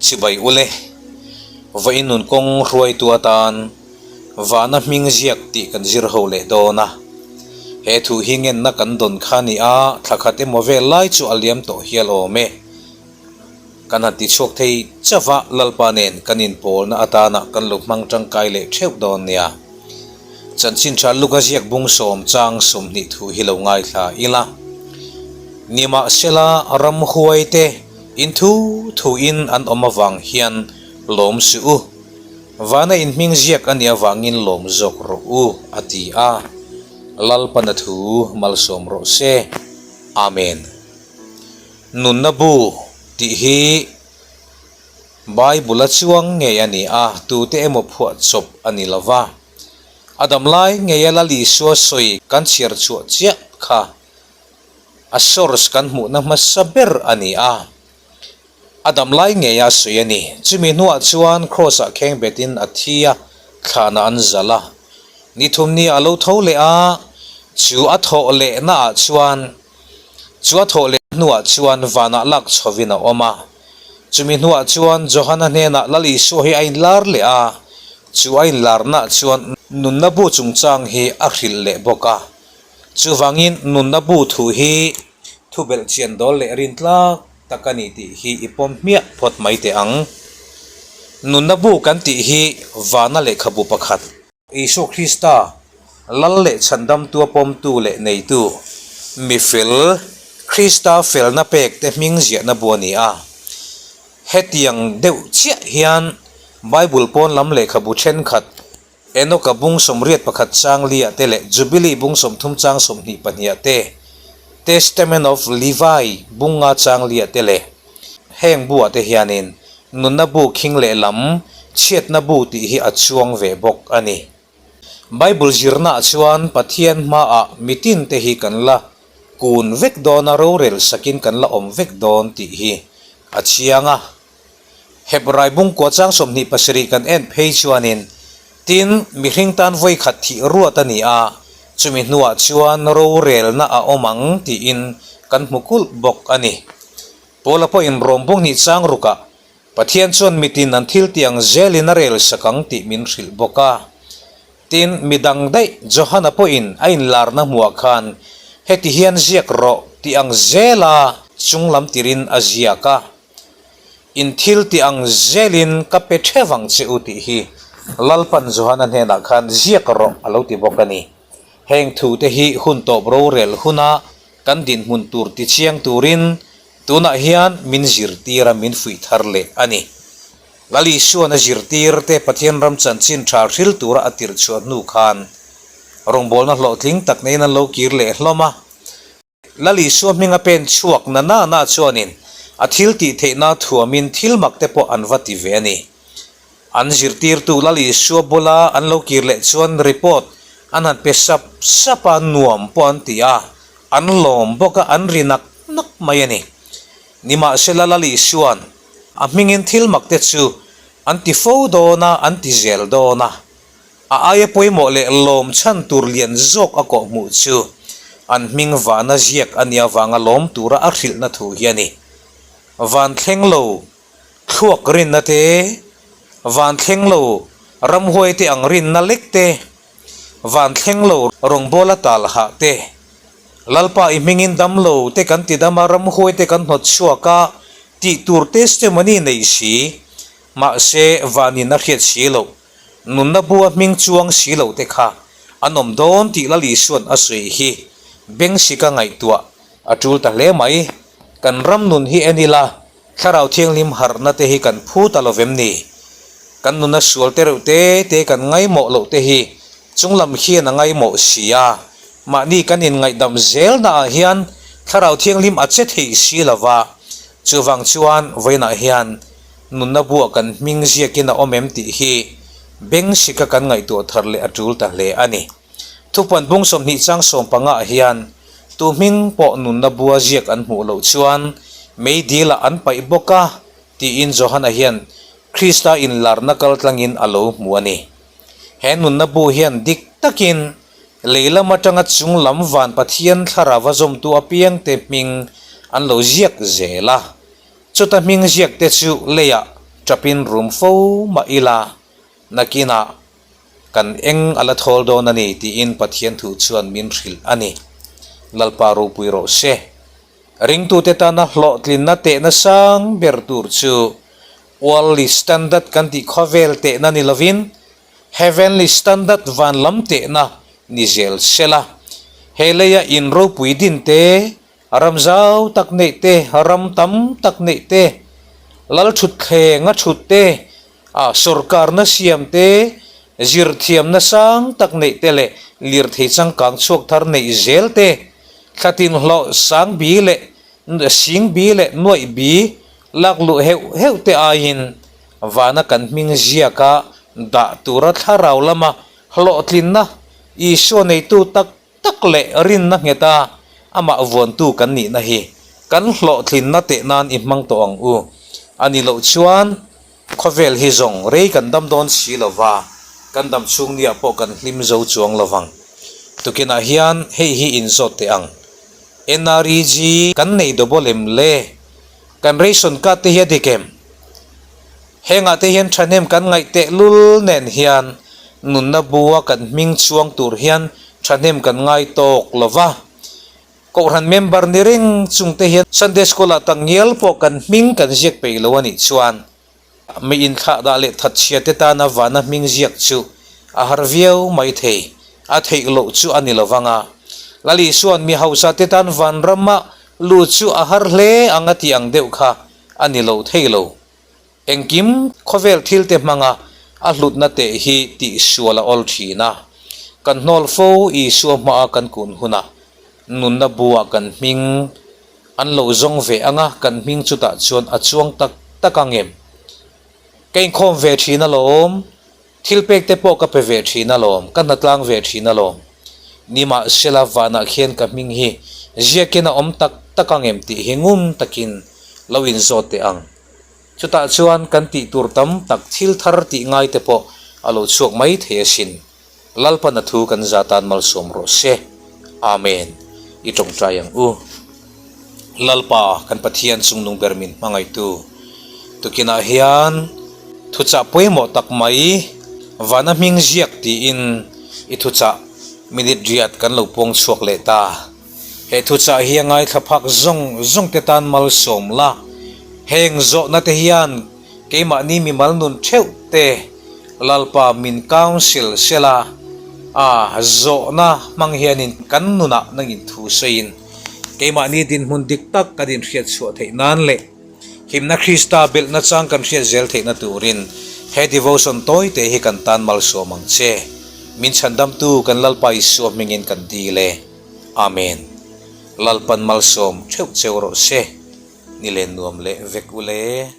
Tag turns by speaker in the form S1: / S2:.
S1: Chibai ule, vawiin nun kawng hruaitu atan vana hming ziak tih kan zir ho leh dawn a. He thu hi ngenna kan dawn kha ni a, thla khat emaw vel lai chu a liam tawh hial awm e. Kan han ti chhuak thei chauh a, Lalpa nen kan inpawlna atana kan lo hmang tangkai leh theuh dawn nia. Chanchin tha Luka ziak bung sawm chang 20 thu hi lo ngaithla ila. Nimahsela ramhuai te in thu thu in an awm avang hian lawm suh u. Vana in hming ziak a nih avangin lawm zawk rawh u, a ti a. Lalpana thu malsawm rawh se. Amen. Nunna bu tih hi Bible a chuang ngei a ni a, tute emaw phuah chawp a ni lo va. A dam lai ngeia Lal Isua sawi kan chhiar chhuah chiah kha a source kan hmuhna hmasa ber a ni a. A dam lai ngeia a sawi a ni. Chumi hnuah chuan Kraws-ah kheng betin a thi a, thlanah an zalh a. Ni thum ni a lo tho leh a, chu a thawh lehnaah chuan Chu a thawh leh hnuah chuan vanah lak chhovin a awm a. Chumi hnuah chuan Johana hnenah Lal Isua hi a inlar leh a, chu a inlarnaah chuan nunna bu chungchang hi a hrilh leh bawk a. Chuvangin nunna bu thu hi thubelh chian dawl leh rintlak tak a ni tih hi i pawm hmiah phawt mai teh ang. Nunna bu kan tih hi vana lehkhabu pakhat. Isua Krista, Lal leh Chhandamtua pawmtu leh neitu, mi fel, Krista felna pek te hming ziahna bu a ni a. Hetiang deuh chiah hian Bible pawn lam lehkhabu thenkhat, Enoka bung 81 chang liah te leh Jubilee bung 30 chang 22 ah te, Testament of Levi bung nga chang liah te leh heng buah te hianin Nunna bu khing leh lam chhiatna bu tih hi a chuang ve bawk a ni. Bible zirnaah chuan Pathian hmaah mitin te hi kan la kun vek dawn a, rorel sakin kan la awm vek dawn tih hi a chiang a. Hebrai bungkua chang 27 kan en phei chuanin, Tin, mihring tan vawikhat thih ruat a ni a, chumi hnuah chuan rorelna a awm ang tiin kan hmu kulh bawk a ni. Paula pawhin Rom bung hnih chang rukah Pathian chuan mitin an thil tih ang zelin a rel sak ang tih min hrilh bawk a. Tin, midang daih Johana pawhin a inlarna hmuah khan heti hian ziak rawh tih ang zela chunglam tirin a ziak a, In thil tih ang zelin ka pe theuh ang che u tih hi Lalpan Johana hnenah khan ziak rawh a lo ti bawk a ni. Heng thute hi hun tawp rorel huna Kan dinhmun tur tichiang turin tunah hian min zirtir a, min fuih thar leh a ni. Lal Isuan a zirtirte Pathian ram chanchin tha hril tura a tirh chhuah hnu khan rawngbawlna hlawhtling tak neiin an lo kir leh hlawm a. Lal Isua hminga pen chhuak na na na chuanin a thil tih theihna thuamin thil mak te pawh an va ti ve a ni. An zirtirtu Lal Isua bula an lo kir leh chuan report an han pe sap sap a, nuam pawh an ti a, an lawm bawk a, an ri nak nak mai a ni. Nimahsela Lal Isua'n a hmingin thil mak te chu an ti fo dawn a, an ti zel dawn a. A aia pawimawh leh lawm chhan tur lian zawk a kawhhmuh chu an hming vana ziak a nih avanga lawm tura a hrilhna thu hi a ni. Van thleng lo Thluak rinna te, van thleng lo ramhuai te ang rinna lek te, van thleng lo rawngbawla tal hah te, Lalpa i hmingin dam lo te kan ti dam a, ramhuai te kan hnawt chhuak a tih tur testimony nei si, mahse vanin a hriat si loh, nunna bua hming chuang si lo te kha an awm dawn tih Lal Isua'n a sawi hi Bengsika ngaihtuah a tul ta hle mai. Kan ram nun hi en ila Thlarau Thianghlim harhna te hi kan phu ta lovem ni? Kan nuna sual te reuh te te kan ngaimawh loh te hi chunglam hian a ngaimawh si a, mahni kan inngaihdam zelnaah hian Thlarau Thianghlim a che thei si lo va, chuvang chuan vawiinah hian nunna buah kan hming ziakin a awm em tih hi bengsika kan ngaihtuah thar leh a tul ta hle a ni. Thupuan bung 20 chang 15 ah hian tu hming pawh nunna bua ziak an hmuh loh chuan mei dil ah an paih bawk a tiin Johana hian Krista inlarna kal tlangin a lo hmu a ni. He nunna bu hian dik takin lei lam atanga chung lam van Pathian thlarau a zawmtu apiangte hming an lo ziak zel a. Chuta hming ziak te chu leiah. Ṭapin rum fo mah ila, nakinah kan eng a la thawl dawn a ni tiin Pathian thu chuan min hrilh a ni. Lalpa ropui rawh se. Ringtute tana hlawhtlinna tehna sang ber tur chu worldly standard kan tih khawvel tehna ni lovin heavenly standard van lam tehna ni zel sela. He leia in ropui din te, ram zau tak neih te, ram tam tak neih te, lal thutthleng a thut te, A sawrkarna siam te, zirthiamna sang tak neih te leh lirthei changkang chhuak thar neih zel te, thlatin hlawh sang bi leh sing bi leh nuaih bi lak luh heuh heuh te aiin vana kan hming ziaka dah tura thlarau lama hlawhtlinna Isua neitu tak tak leh rinna ngheta amah vuantu kan nihna hi kan hlawhtlinna teh nan i hmang tawh ang u. A ni loh chuan khawvel hi zawng rei kan dam dawn si lo va, kan dam chhung niah pawh kan hlim zo chuang lo vang. Tukinah hian hei hi inzawt teh ang. NREG kan nei double em le? Kan ration card te hi a dik em? Hengah te hian thahnem kan ngaih teh lul nen hian nunna bua kan hming chuang tur hian thahnem kan ngai tawk lo va. Kohhran member ni reng chung te hian Sunday School ah tak ngial pawh kan hming kan ziak peih lo a nih chuan mi inthlah dah leh thatchhia te tana vana hming ziak chu a har viau mai thei. A theih loh chu a ni lo vang a. Lal Isua'n mi hausa te tan vanrama lut chu a har hle ang a tih ang deuh kha a ni lo thei lo. Engkim khawvel thil te hmanga a hlutna teh hi tihsual a awl thin a. Kan hnawl fo Isua hmaa kan kun hunah nunna buah kan hming an lo zawng ve anga kan hming chutah chuan a chuang tak tak ang em? Ka inkhawm ve thin alawm. Thil pek te pawh ka pe ve thin alawm, ka hnatlang ve thin alawm. Nimahsela vanah khian ka hming hi ziakin a awm tak tak ang em tih hi ngun takin lo inzawt teh ang. Chutah chuan kan tih tur tam tak thil thar tih ngai te pawh a lo chhuak mai thei asin. Lalpan a thu kan za tan malsawm rawh se. Amen. I tawngtai ang u. Lalpa kan Pathian chungnung ber min hmangaihtu tukinah hian thuchah pawimawh tak mai vana hming ziak tiin i thuchah minute riat kan lo puang chhuak leh ta. He thuchah hi a ngaithla phak zawng zawng te tan malsawm la. Heng zawhna te hian keimahni mimal nun theuh te Lalpa min council sela a zawhna hmang hianin kan nunah nangin thu sawiin keimahni dinhmun dik tak kan inhriat chhuah theih nan leh himna Krista belhna chang kan hriat zel theihna turin he devotion tawi te hi kan tan malsawm ang che. Min chhandamtu kan Lalpa Isua hmingin kan dil e. Amen. Lalpan malsawm theuh cheu rawh se. Ni len nuam leh vek u le.